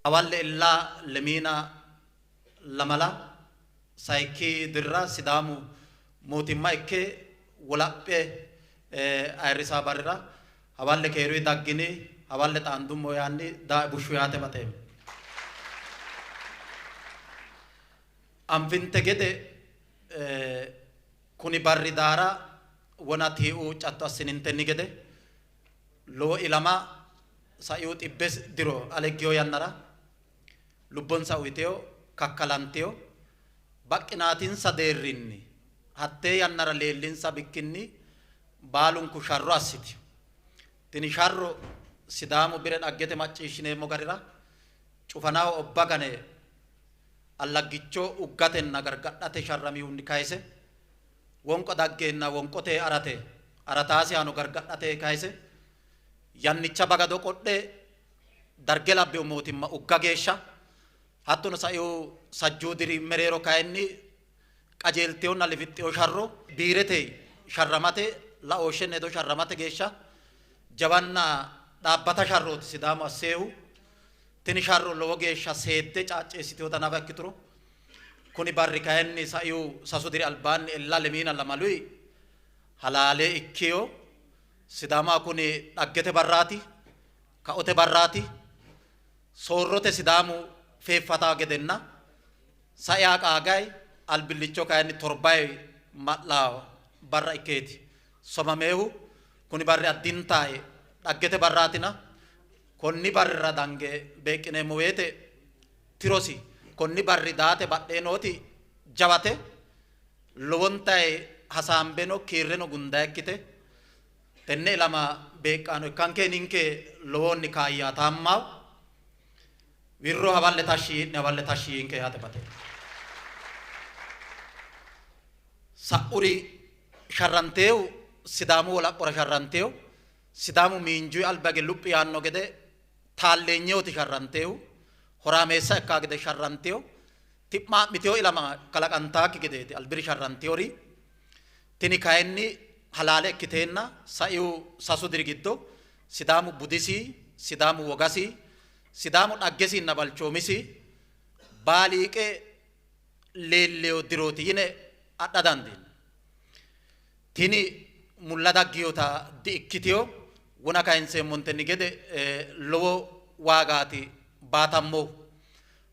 Hawalle ella lemiina lamala sayikki dirra Sidaamu mootimma ikke wolaphe ayirrisa barrira hawalle keeruyi daggini, hawalle xaandummo yaanni daae bushshu yaate baxeemmo. Anfinte gede kuni barri daara wona tiiu huuccatto assinintenni gede lowo ilama saiu xibbe diro aleggiyo yannara lubbonsa uyiteyo, kakkalanteyo, baqqinaatinsa deerrinni hattee yannara leellinsa bikkinni baalunku sharro assitino. Tini sharro Sidaamu bire dhaggete macciishshineemmo garira cufanaho obba gane allaggicho uggatenna gargadhate sharramihunni kayise wonqo daggeenna wonqote arate arataasihano gargadhate kayise yannicha bagado qodhe Darge labbino mootimma ugga geeshsha hattono saiu sajjuu diri mereero kayinni qajeeltinonna lifixxino sharro biirete sharramate laooshshenna hedo sharramate geeshsha jawanna dhaabbata sharrooti Sidaamu asseehu. Tini sharro lowo geeshsha seedde caacceessitinota nafa ikkituro kuni barri kayinni saiu sasu diri albaanni ella lemiina lamaluyi halaale ikkino. Sidaama kuni dhaggete barraati, kaote barraati, soorrote Sidaamu feeffata gedenna saiha qaagay albillicho kayinni torbay ma'la barra ikkeeti somameehu. Kuni barri addintaye dhaggete barraatina konni barrira dange beeqqineemmo woyte tirosi konni barri daate badhee nooti jawate, lowontayi hasaambeno kiirreno gundayikkite. Tenne ilama beeqqaano ikkanke ninke lowohunni kaayyaataammaho. Wirro hawalle tashshi yii'ne, hawalle tashshi yiinke yaate baxeemmo. Sa'uri sharranteehu Sidaamu wolaphora sharranteehu, Sidaamu miinjuyi alba hige luphi yaanno gede taalleenyehooti sharranteehu, horaameessa ikkaa gede sharranteehu, ti'maa'mitino ilama kalaqantaakki gedeeti albiri sharrantinori. Tini kayinni halaale ikkiteenna saiu sasu diri giddo Sidaamu budisi, Sidaamu wogasi, Sidaamu dhaggesinna balchoomisi baaliiqe leellino dirooti yine adha dandiinanni. Tini mulla dagginota di''ikkitino, wona kayinseemmontenni gede lowo waagaati baatammohu.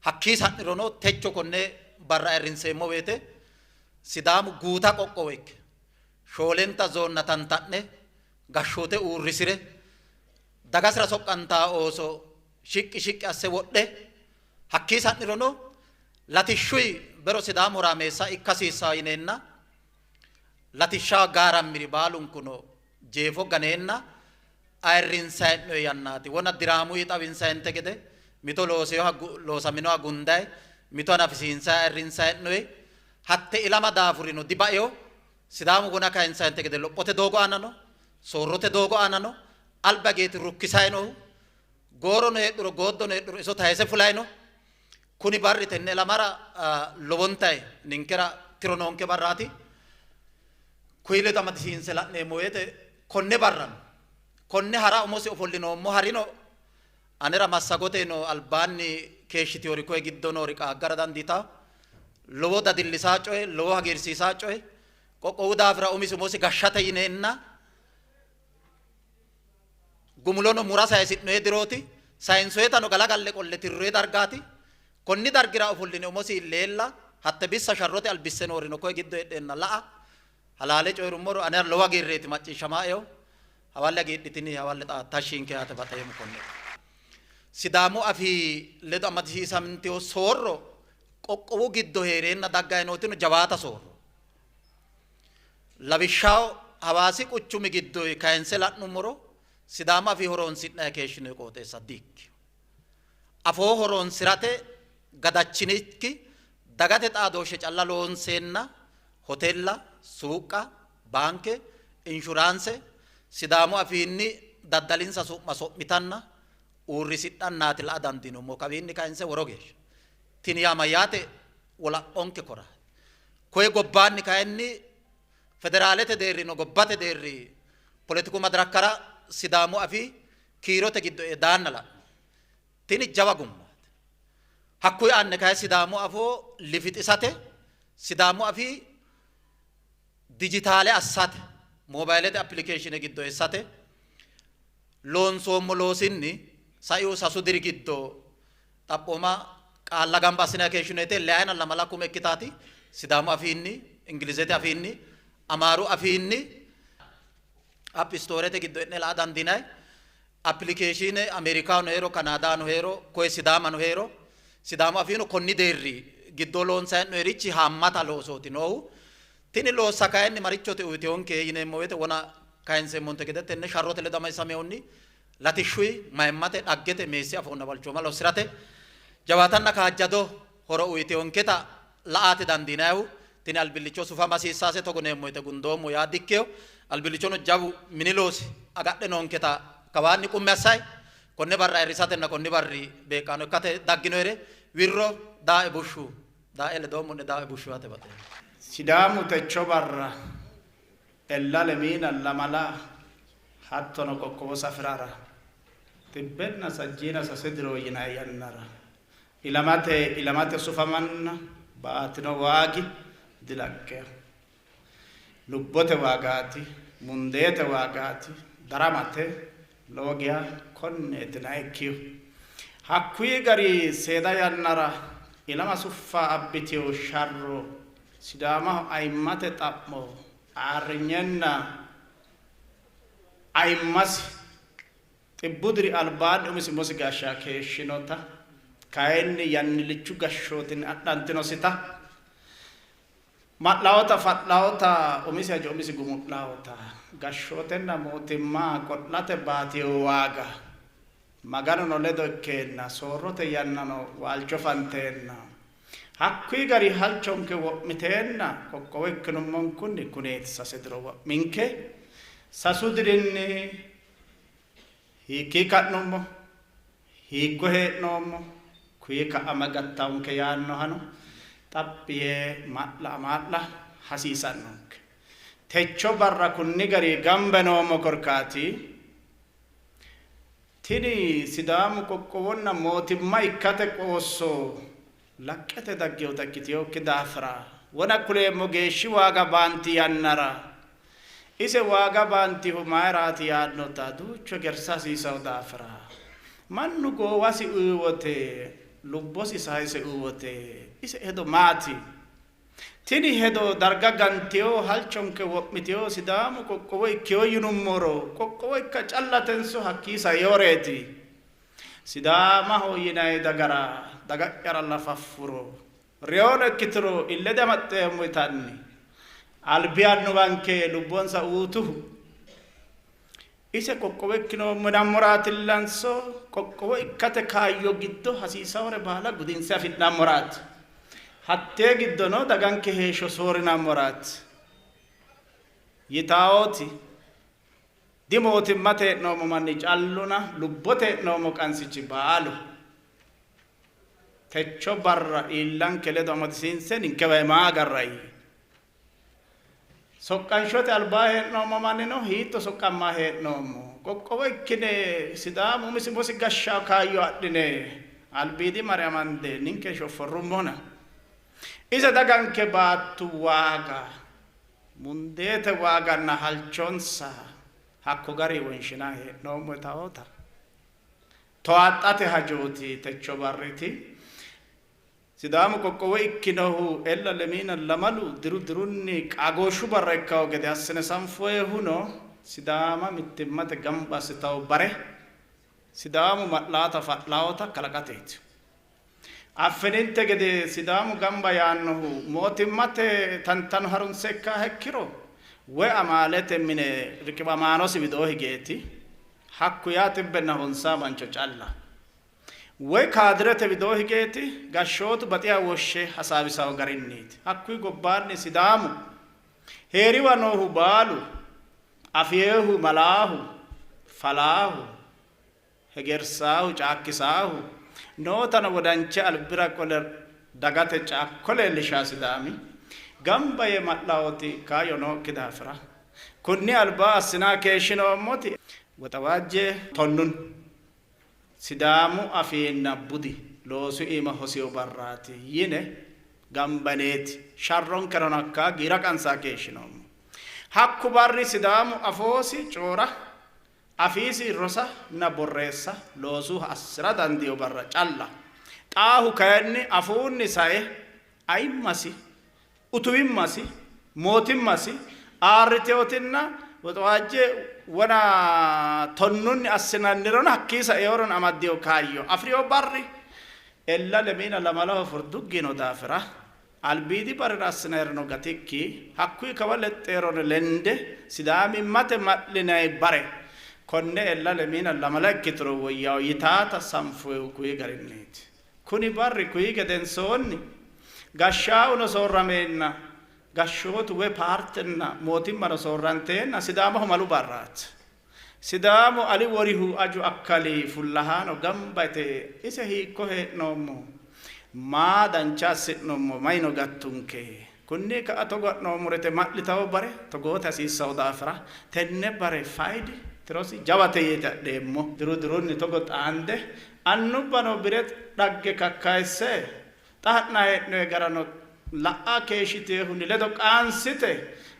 Hakkii sa'nirono techo konne barra ayirrinseemmo woyte Sidaamu guuta qoqqowo ikke shoolenta zoonna tanta'ne gashshoote uurrisi're dagasira soqqantaa ooso shiqqi shiqqi asse wodhe hakkii sa'nirono latishshuy bero Sidaamu horaameessa ikka hasiissanno yineenna latishsha gaarammiri baalunkuno jeefo ganeenna ayirrinsanni hee'noonni yannaati. Wona diraamuyi xawinsanninte gede mito looseyoha loosaminoha gundayi, mito hanafisiinsayi ayirrinsanni hee'noonni. Hatte ilama daafurino dibaino. Sidaamu wona kayinsanninte gede lophote doogo aana no, soorrote doogo aana no, alba geeti rukkisayi noohu, goorono heedhuro gooddono heedhuro iso tayise fulayi no. Kuni barri tenne ilamara lowontayi ninkera tiro noonke barraati. Kuyi ledo amadisiinse la'neemmo woyte konne barrano konne hara umosi ofollinoommo harino anera massagote no albaanni keeshshitinori koye giddo noori qaaggara dandiitanno. Lowo dadillisaa coye, lowo hagiirsiisaa coye, qoqqowu daafira umisi umosi gashshate yineenna gumulono mura sayisi'noye dirooti, sayinsoyetano galagalle qolle tirroye dargaati. Konni dargira ofolline umosi leella, hatte bissa sharrote albisse noorino koye giddo heedheenna la'a, halaale coyi'rummoro anera lowo hagiirreeti macciishshamaaehu. Hawalle hagiidhitini, hawalle xa tashshi yinke yaate baxeemmo konne. Sidaamu afii ledo amadisiisantino soorro qoqqowu giddo hee'reenna dagganni nootino jawaata soorro. Lawishshaho Hawaasi quchumi giddo kayinse la'nummoro Sidaamu afii horoonsi'nanni keeshshinoonni qooxeessa di''ikkino. Afoo horoonsi'rate gadachinikki dagate xaadooshshe calla loonseenna hotella, suuqqa, baanke, inshuraanse Sidaamu afiinni daddalinsa su'ma so'mitanna uurrisidhannaati la'a dandiinoommohu kawiinni kayinse woro geeshsha. Tini yaa mayyaate? Wolaphonke koraati. Koye gobbaanni kayinni federaalete deerrino gobbate deerri poletiku madirakkara Sidaamu afii kiirote giddo e daanna la'no. Tini jawa gummaati. Hakkuyi aane kayi Sidaamu afoo lifixisate, Sidaamu afii dijitaale assate, moobayilete appilikeeshine giddo eessate loonsoommo loosinni saiu sasu diri giddo xaphooma qaalla gamba assinanni keeshshinoyte leyayina lamala kume ikkitaati Sidaamu afiinni, Ingilizete afiinni, Amaaru afiinni App Stoorete giddo e'ne la'a dandiinanni. Appilikeeshiine Ameerikahono hee'ro, Kanaadahono hee'ro, koye Sidaamano hee'ro, Sidaamu afiino konni deerri giddo loonsanni hee'noyirichi haammata loosooti noohu. Tini loossa kayinni marichote uyitewonke yineemmo woyte wona kayinseemmonte gede tenne sharrote ledo amadisiisamehunni latishshuyi, mayimmate, dhaggete, meessi afoonna balchooma lossi'rate jawaatanna kaajjado horo uyitewonketa la''ate dandiinannihu. Tini albillicho sufama hasiissase togo neemmo yite gundoommo yaa dikkino. Albillichono jawu mini loosi agadhe noonketa kawaanni qummi assanni konne barra ayirrisatenna konni barri beeqqaano ikkate dagginoyere wirro daae bushshu daae ledoommo'ne daae bushshu yaate baxeemmo. Sidaamu techo barra Ella lemiina lamala hattono qoqqowo safi'rara xibbenna sajjiina sase diro yinanni yannara ilamate ilamate sufamanna baatino waagi dilaqqino. Lubbote waagaati, mundeete waagaati, daramate lowo geya konneetina ikkino. Hakkuyi gari seeda yannara ilama suffa abbitino sharro Sidaamaho ayimmate xa'mo ayirrinyenna ayimmasi xibbu diri albaanni umisi umosi gashsha keeshshinota kayinni yannilichu gashshootinni adhantinosita Ma'lawota fa'lawota umisi hajo umisi gumu'lawota gashshootenna mootimma qo'late baatino waaga Maganuno ledo ikkeenna soorrote yannano waalcho fanteenna hakkuyi gari halchonke wo'miteenna qoqqowo ikkinummonkunni kuneeti sase diro wo'minke sasu dirinni hiikkii ka'nummo Hiikko hee'noommo? Kuyi ka'a ma gattawonke yaannohano xaphi yee ma'la amaa'la hasiisannonke. Techo barra kunni garinni gamba yinoommo korkaati, tini Sidaamu qoqqowonna mootimma ikkate qoosso laqqete dagginota ikkitinokki daafira wona kuleemmo geeshshi waaga baanti yannara ise waaga baantihu mayiraati yaannota duuchu hegersa hasiisanno daafira mannu goowasi uyi wote lubbosi sayise uyi wote ise hedo maati? Tini hedo darga gantino, halchonke wo'mitino, Sidaamu qoqqowo ikkino yinummoro qoqqowo ikka callatenso hakkii sainoreeti? Sidaamaho yinanni dagara daga'yaralla faffuro, reyono ikkituro ille diamaxxeemmo yitanni albi annuwanke lubbonsa uytuhu ise qoqqowo ikkinoommo yinammoraatilanso qoqqowo ikkate kaayyo giddo hasiisawore baala gudinse afi'nammoraati? Hattee giddono daganke heeshsho soorrinammoraati yitawooti Di mootimmate hee'noommo manni calluna lubbote hee'noommo qansichi baalu techo barra iillanke ledo amadisiinse ninkewa maa agarranni? Soqqanshote albaa hee'noommo mannino hiitto soqqamma hee'noommo? Qoqqowo ikkine Sidaamu umisi umosi gashshawo kaayyo adhine albiidi mare amande ninke shofforrummona ise daganke baattu waaga Mundeete waaganna halchonsa hakko garinni wonshinanni hee'noommo yitawota towaaxxate hajooti techo barriti. Sidaamu qoqqowo ikkinohu Ella Lemiina Lamalu diru dirunni qaagooshshu barra ikkawo gede assine sanfoyihuno Sidaama mittimmate gamba assitawo bare Sidaamu ma'laata fa'lawota kalaqateeti. Affininte gede Sidaamu gamba yaannohu mootimmate tantano harunse ikkaaha ikkiro woy amaalete mine riqiwamaanosi widoo higeeti. Hakku yaa xibbenna honsaa mancho calla. Woy kaadirete widoo higeeti, gashshootu baxiha woshshe hasaawisawo garinniiti. Hakkuy gobbaanni Sidaamu heeriwa noohu baalu afiehu malaahu, falaahu, hegersaahu, caakkisaahu nootano wodanche albira qole dagate caakko leellishaa Sidaami gamba yee ma'lawoti kaayyo nookki daafira kunni alba assinaa keeshshinoommoti Woxawaajje tonnun Sidaamu afiinna budi. loosu iima hosiyo barraati yine gambaneeti sharronkerano hakka giira qansaa keeshshinoommo. Hakku barri Sidaamu afoosi coora afiisi rosanna borreessa loosu assi'ra dandiyo barra calla. Xaahu kayinni afuunni sae ayimmasi, utuwimmasi, mootimmasi aarriteyotinna woxawaajje wona tonnunni assinannirono hakkii saeyoron amaddiyo kaayyo afi'riyo barri ella lemiina lamalaho furduggino daafira albiidi barrira assinayirino gatikki hakkuyi kawa lexxeerono lende sidaamimmate ma'linayi bare konne ella lemiina lamala ikkituro woyyawo yitaata sanfoyihu kuyi garinniiti. Kuni barri kuyi gedensoonni gashshaawuno soorrameenna gashshootu woy paartenna mootimmano soorranteenna Sidaamaho malu barraati. Sidaamu ali worihu aju akkali fullahaano gamba yite ise hiikko hee'noommo? Maa dancha assi'nummo? Mayino gattunke? Kunni ka'a togo ha'noommore yite ma'litawo bare togoote hasiissawo daafira tenne bare faydi tirosi jawate yeeti adheemmo. Diru dirunni togo xaande annubbano bire dhagge kakkayisse xa ha'nanni hee'noyi garano la''a keeshshitinohunni ledo qaansite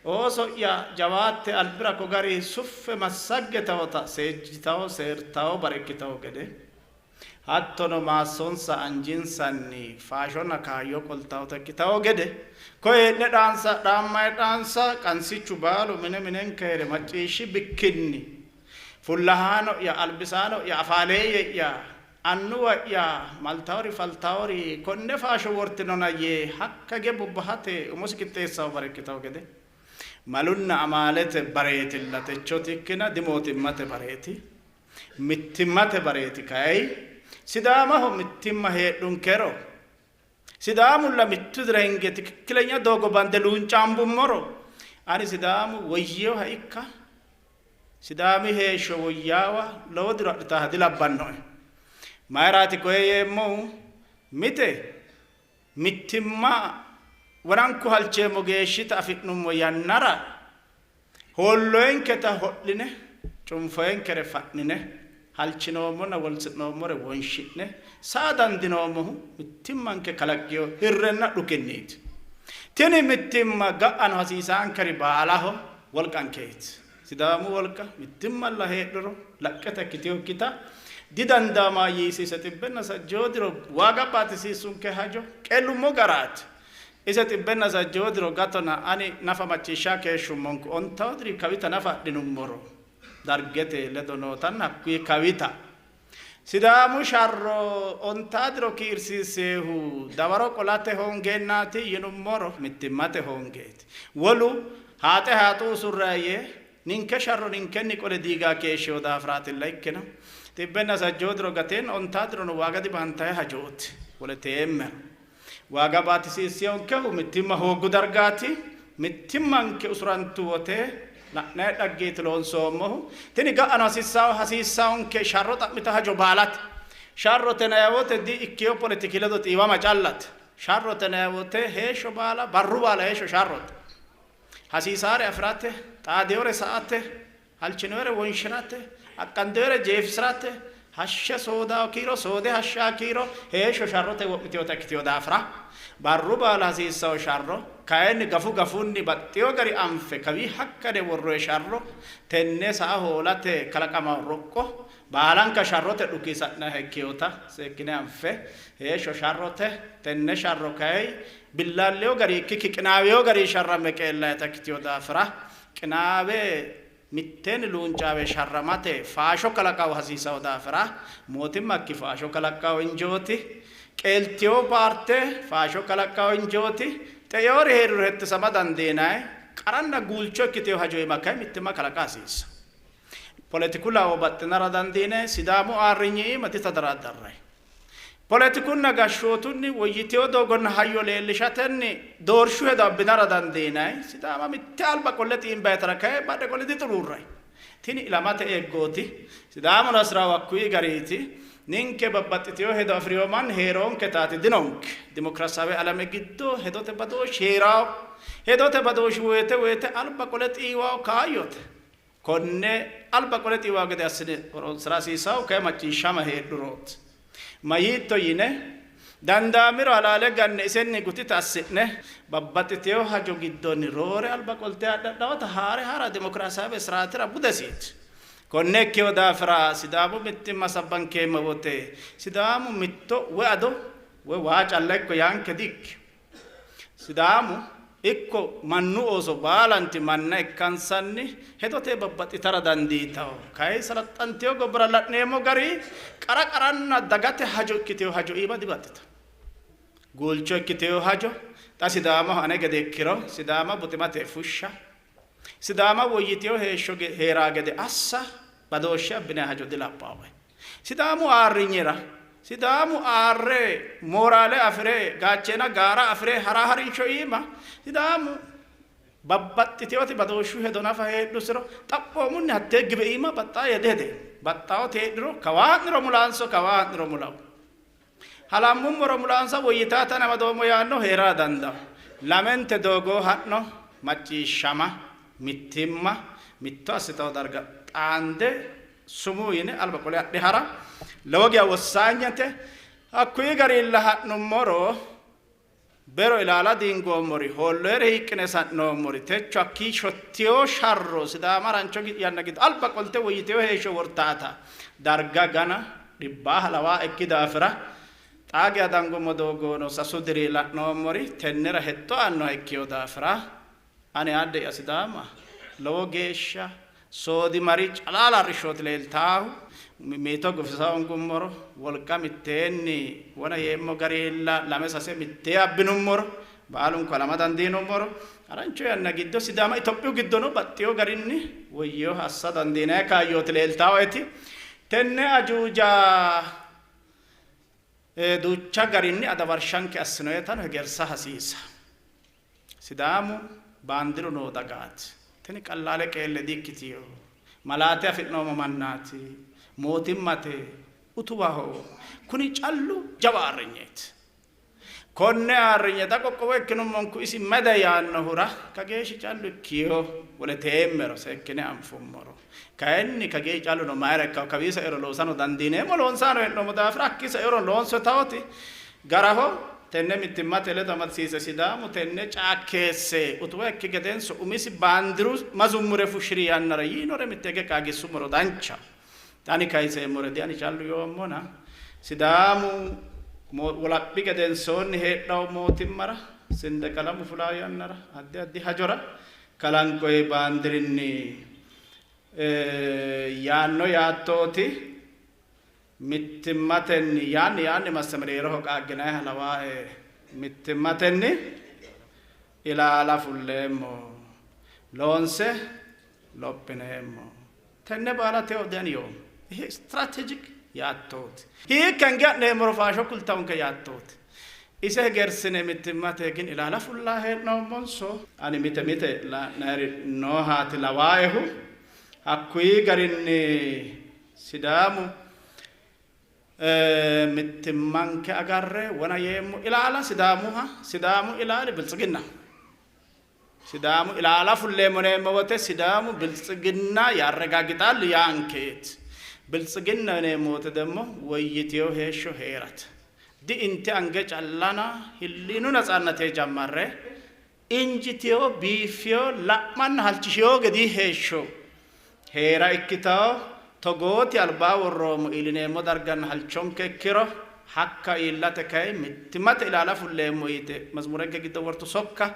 ooso'ya jawaatte albira ko gari suffe massagge tawota seejjitawo seertawo bare ikkitawo gede hattono maassonsa anjinsanni faashonna kaayyo qoltawota ikkitawo gede koye hee'ne dhaansa dhaammayi dhaansa qansichu baalu mine minenke hee're macciishshi bikkinni fullahaano'ya albisaano'ya afaaleeyye'ya Annuwa'ya maltawori faltawori konne faasho wortinona yee hakka hige bobbahate umosi qixxeessawo bare ikkitawo gede malunna amaalete bareetilla techoti ikkina dimootimmate bareeti. Mittimmate bareeti kay Sidaamaho mittimma heedhunkero Sidaamulla mittu dira hinge tikikkilenya doogo bande luuncaambummoro ani Sidaamu woyyeeha ikka Sidaami heeshsho woyyaawa lowo diro adhitaaha dilabbannoe. Mayiraati koye yeemmohu mite mittimma woranku halcheemmo geeshshita afi'nummo yannara hoolloyinketa ho'line cunfoyinkere fa'nine halchinoommonna wolsi'noommore wonshi'ne saa dandinoommohu mittimmanke kalaqqino hirrenna dhukinniiti. Tini mittimma ga'ano hasiisaankeri baalaho wolqankeeti. Sidaamu wolqa mittimmalla heedhuro laqqete ikkitinokkita didandaama yiisiise xibbenna sajjoo diro waaga baatisiissunke hajo qeellummo garaati. Ise xibbenna sajjoo diro gatona ani nafa macciishshaa keeshshummonku ontawu diri kawita nafa adhinummoro Dargete ledo nootanna hakkuyi kawita Sidaamu sharro ontaa diro kiirsiisseehu dawaro qolate hoongeennaati yinummoro mittimmate hoongeeti. Wolu haaxe haaxu usurrayi yee ninke sharro ninkenni qole diigaa keeshshino daafiraatilla ikkina xibbenna sajjoo diro gateenna ontaa dirono waaga dibaantayi hajooti. Wole teemmero waaga baatisiisseyonkehu mittimma hooggu dargaati. Mittimmanke usurantu wote la'nanni dhaggeeti loonsoommohu. Tini ga'ano hasiissawonke sharro xa'mita hajo baalate. Sharrote yinanni wote di ikkeyo poletiki ledo xiiwama callate. Sharrote yinanni wote heeshsho baala barru baala heeshsho sharrote. Hasiisaare afi'rate, xaadeyore sa''ate, halchinoyere wonshi'rate, aqqantoyere jeefisi'rate, hashshe soodaa kiiro, soode hashshaa kiiro heeshsho sharrote wo'mitinota ikkitino daafira barru baala hasiissanno sharro kayinni gafu gafunni baxxino gari anfe kawii hakka yine worroyi sharro tenne sa'a hoolate kalaqamanno roqqo baalanka sharrote dhuki sa'nanniha ikkinota seekkine anfe heeshsho sharrote tenne sharro kayi billaallino gari ikkikki qinaawino gari sharramme qeellannita ikkitino daafira qinaawe mitteenni luuncaawe sharramate faasho kalaqawo hasiisawo daafira mootimmakki faasho kalaqqawo injooti, qeeltiwo paarte faasho kalaqqawo injooti, xe'eori hee'riro hettisama dandiinanni qaranna guulcho ikkitino hajo iima kay mittimma kalaqa hasiissa. Poletiku lao baxxinara dandiinanni Sidaamu ayirrinyi iima ditadaraaddarranni. Poletikunna gashshootunni woyyitino doogonna hayyo leellishatenni doorshu hedo abbinara dandiinanni. Sidaama mitte alba qolle xiimbayitara kayi badhe qolle dixuruurranni. Tini ilamate eeggooti. Sidaamuno hasi'raahu hakkuyi gariiti. Ninke babbaxxitino hedo afi'rino manni hee'roonketaati dinonke. Dimokirasaawe alame giddo hedote badooshshi hee'rawo. Hedote badooshshi woyte woyte alba qole xiiwawo kaayyote. Konne alba qole xiiwawo gede assine horonsi'ra hasiissahu kayi macciishshama heedhurooti. Ma yiitto yine dandaamiro halaale ganne isenni gutita assi'ne babbaxxiteyo hajo giddonni roore alba qolte adhadhawota haare hara dimokiraasaawe siraatira budesiiti. Konne ikkeyo daafira Sidaamu mittimma sabbankeemmo wote Sidaamu mitto woy ado woy waa calla ikko yaanke di-ikkino. Sidaamu ikko mannu ooso baalanti manna ikkansanni hedote babbaxxitara dandiitanno. Kay salaxxantino gobbara la'neemmo gari qara qaranna dagate hajo ikkitino hajo iima dibaxxitanno. Guulcho ikkitino hajo xa Sidaamaho ane gede ikkiro Sidaama buximate fushsha, Sidaama woyyitino heeshsho hee'raa gede assa badooshshe abbinanni hajo dilabbannoe. Sidaamu aarrinyira, Sidaamu aarre mooraale afi're gaacheena gaara afi're ha'ra harinsho iima Sidaamu babbaxxitinoti badooshshu hedo nafa heedhusiro xaphoomunni hattee gibe iima baxxaa yee dihedeemmo. Baxxaawoti heedhuro kawaa ha'niro mulaanso kawaa ha'niro mulawo. Halammummoro mulaansa woyyitaatana amadoommo yaanno hee'rara dandaanno. Lamente doogo ha'no, macciishshama, mittimma, mitto assitanno darga xaande sumuu yine alba qole adhe ha'ra lowo geya wossaanyete. Hakkuyi garilla ha'nummoro bero ilaala diingoommori, hoolloyere hiiqqine sa'noommori, techo hakkii shottiyo sharro Sidaama harancho yanna giddo alba qolte woyyitino heeshsho wortaata darga gana dhibbaaha lawaaekki daafira xaa geya dangummo doogono sasu diri la'noommori tennera hexxo aannoha ikkino daafira Ani aadde'ya Sidaama lowo geeshsha soodimari calaala arrishshooti leeltaahu. Mito gufisa hoongummoro, wolqa mitteenni wona yeemmo gariilla lame sase mittee abbinummoro, baalunku halama dandiinummoro, harancho yanna giddo Sidaama Itophiyu giddono baxxino garinni woyyinoha assa dandiinanni kaayyooti leeltaaeti. Tenne ajuuja duucha garinni adawarshanke assinoyetano hegersa hasiisa. Sidaamu baandiru noo dagaati. Tini qallaale qeelle di-ikkitino. Malaate afi'noommo mannaati. Mootimmate utuwaho. Kuni callu jawa ayirrinyeeti. Konne ayirrinye xa qoqqowo ikkinummonku isi may dayi yaannohura kageeshshi callu ikkino wole teemmero seekkine anfummoro. Kayinni kageeshshi calluno mayira ikkanno kawii sairo loosano dandiineemmo loonsaano hee'noommo daafira hakkii sairo loonso tawoti garaho. Tenne mittimmate ledo amadisiise Sidaamu tenne caakkeesse utuwa ikki gedenso umisi baandiru mazummure fushshiri yannara yiinore mitte hige qaagiissummoro dancha. Ani kayiseemmore di ani callu yoommona Sidaamu wolaphi gedensoonni heedhanno mootimmara sindeqalamu fulaa yannara addi addi hajora kalanqoyi baandirinni yaanno yaattooti. Mittimmatenni yaanni yaanni masse mereeroho qaagginanniha lawaae. Mittimmatenni ilaala fulleemmo, loonse lophineemmo. Tenne baala teyo di ani yoommo. Ihe strategic yaattooti. Hiikka hinge ha'neemmoro faasho kultawonke yaattooti. Ise hegersine mittimmate gin ilaala fullaa hee'noommonso ani mite mite la'nayiri noohaati lawaaehu. Hakkuyi garinni Sidaamu mittimmanke agarre wona yeemmo ilaala Sidaamuha Sidaamu ilaali Biltsiginna Sidaamu ilaala fulleemmo yineemmo wote Sidaamu Biltsiginna yarregaagixaal yaankeeti. Biltsiginna yineemmo wote demmo woyyiteyo heeshsho hee'rate. Di inte ange callana hilliinu natsaannate jammarre injiteyo biiffiyo la'manna halchishiyo gedii heeshsho hee'ra ikkitawo. Togooti albaa worroommo iillineemmo darganna halchonke ikkiro hakka iillate kay mittimmate ilaala fulleemmo yite mazmurenke giddo wortu sokka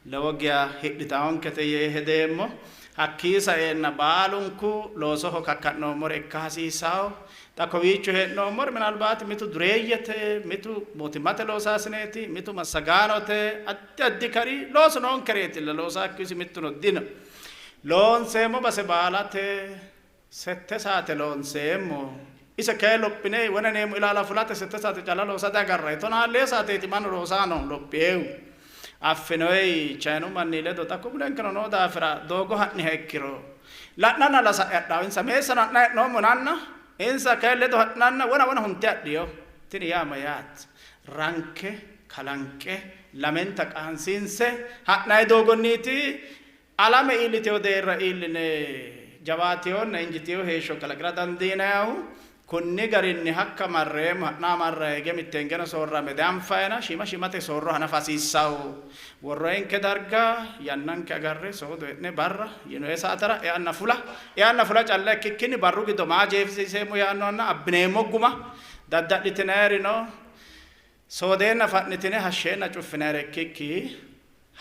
lowo geya hidhitawonkete yee hedeemmo. Hakkii saeenna baalunku loosoho kakka'noommore ikka hasiissawo. Xa kowiicho hee'noommori minalbaati mitu dureeyyete, mitu mootimmate loosaasineeti, mitu massagaanote, addi addi kari loosu noonkereetilla, loosaakkisi mittuno dino. Loonseemmo base baalate sette saate loonseemmo. Ise kay lophine wonaneemmo ilaala fulate sette saate calla loosa diagarranni. Tonaa lee saateeti mannu loosaano lophiehu. Affinoyi Chayinu manni ledo xa mulenkeno noo daafira doogo ha'niha ikkiro la'nanna lasa'e hadhawo. Insa meessano ha'na hee'noommo yinanna insa kay ledo ha'nanna wona wona hunte hadhiyo. Tini yaa mayyaate? Ranke kalanqe lamenta qaansiinse ha'nanni doogonniiti alame iilliteyo deerra iilline jawaateyonna injiteyo heeshsho kalaqi'ra dandiinannihu. Konni garinni hakka marreemmo, ha'naa marra hige mitteengeno soorrame dianfayina shiima shiimate soorro hanafa hasiissanno. Worroyinke darga yannanke agarre soodo e'ne barra yinoye saatera eanna fula, eanna fula calla ikkikkinni barru giddo maa jeefisiiseemmo yaannohanna abbineemmo guma dadda'litinayirino soodeenna fa'nitine hashsheenna cuffinayire ikkikki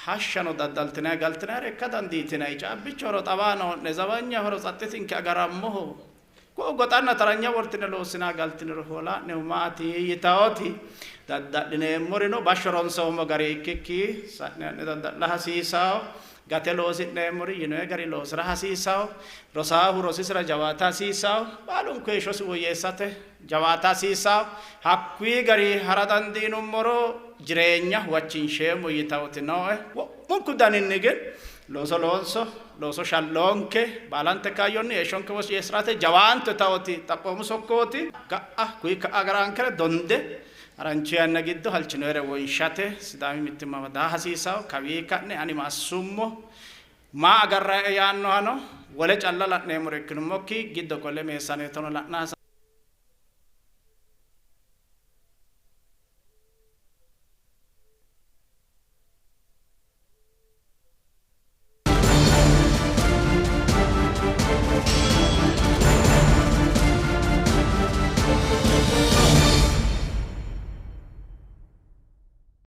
hashshano daddaltinay galtinayire ikka dandiitinay. Caabbichu horo xawaa noo'ne, zawanya horo tsaxxitinke agarammoho. Ku'u goxanna taranya wortine loossinaa galtiniro hoola'nehu maati yitaoti dadda'lineemmorino bashsho ronsoommo gari ikkikki sa'ne ha'ne dadda'la hasiisawo. Gate loosi'neemmori yinoye gari loosira hasiisawo. Rosaahu rosisira jawaata hasiisawo. Baalunku heeshshosi woyyeessate jawaata hasiisawo. Hakkuyi gari hara dandiinummoro jireenya huwachinsheemmo yitaoti nooe. Wo'munku daninni gin looso loonso, looso shalloonke, baalante kaayyonni heeshshonke woyyeessi'rate jawaante taoti xaphoomu sokkooti. Ga'a kuyi ka'a agaraankere donde harancho yanna giddo halchinoyere wonshate Sidaami mittimmawa daa hasiisawo. Kawii ka'ne ani ma assummo, maa agarrae yaannohano wole calla la'neemmore ikkinummokki giddo qolle meessaneetono la'na.